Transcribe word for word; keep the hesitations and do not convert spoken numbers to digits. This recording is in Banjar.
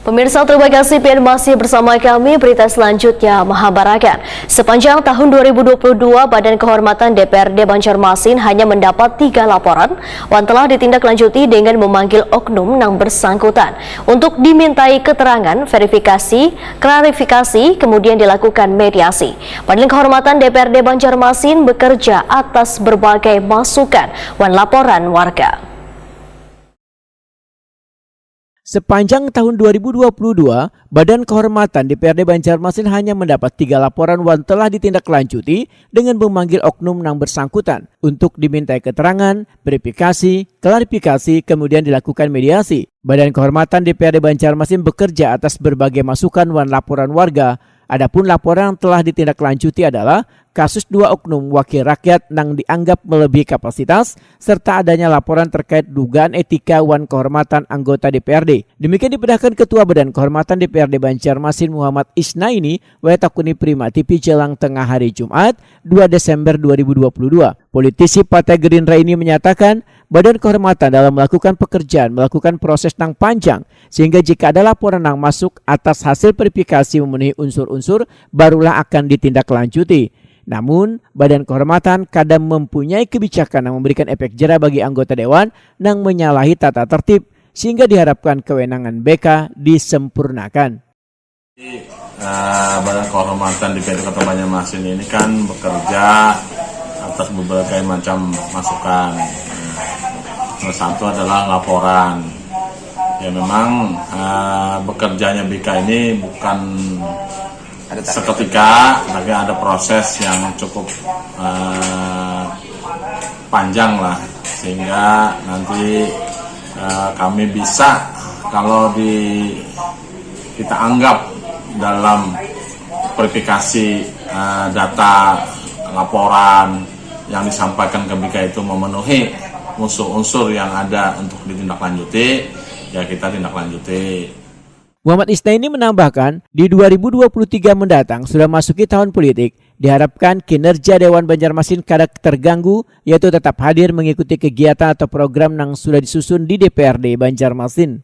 Pemirsa, terima kasih pian masih bersama kami. Berita selanjutnya menghabarakan, sepanjang tahun dua ribu dua puluh dua, Badan Kehormatan D P R D Banjarmasin hanya mendapat tiga laporan wan telah ditindaklanjuti dengan memanggil oknum nang bersangkutan untuk dimintai keterangan, verifikasi, klarifikasi, kemudian dilakukan mediasi. Badan Kehormatan D P R D Banjarmasin bekerja atas berbagai masukan wan laporan warga. Sepanjang tahun dua ribu dua puluh dua, Badan Kehormatan D P R D Banjarmasin hanya mendapat tiga laporan wan telah ditindaklanjuti dengan memanggil oknum nang bersangkutan untuk dimintai keterangan, verifikasi, klarifikasi, kemudian dilakukan mediasi. Badan Kehormatan D P R D Banjarmasin bekerja atas berbagai masukan wan laporan warga. Adapun laporan yang telah ditindaklanjuti adalah kasus dua oknum wakil rakyat nang dianggap melebihi kapasitas, serta adanya laporan terkait dugaan etika wan kehormatan anggota D P R D. Demikian dipedahkan Ketua Badan Kehormatan D P R D Banjarmasin Muhammad Isna ini, wayah takuni Prima T V jelang tengah hari Jumat, dua Desember dua ribu dua puluh dua. Politisi Partai Gerindra ini menyatakan, Badan Kehormatan dalam melakukan pekerjaan melakukan proses nang panjang, sehingga jika ada laporan nang masuk atas hasil verifikasi memenuhi unsur-unsur, barulah akan ditindaklanjuti. Namun, Badan Kehormatan kadang mempunyai kebijakan yang memberikan efek jera bagi anggota dewan nang menyalahi tata tertib, sehingga diharapkan kewenangan B K disempurnakan. Uh, Badan Kehormatan D P R D Kota Banjarmasin ini kan bekerja atas berbagai macam masukan. Salah satu adalah laporan. Ya memang uh, bekerjanya B K ini bukan seketika, tapi ada proses yang cukup uh, panjang lah, sehingga nanti uh, kami bisa, kalau di kita anggap dalam verifikasi uh, data laporan yang disampaikan ke B K itu memenuhi unsur-unsur yang ada untuk ditindaklanjuti, ya kita tindak lanjuti. Muhammad Isna ini menambahkan, di dua ribu dua puluh tiga mendatang sudah masuki tahun politik, diharapkan kinerja Dewan Banjarmasin kada terganggu, yaitu tetap hadir mengikuti kegiatan atau program yang sudah disusun di D P R D Banjarmasin.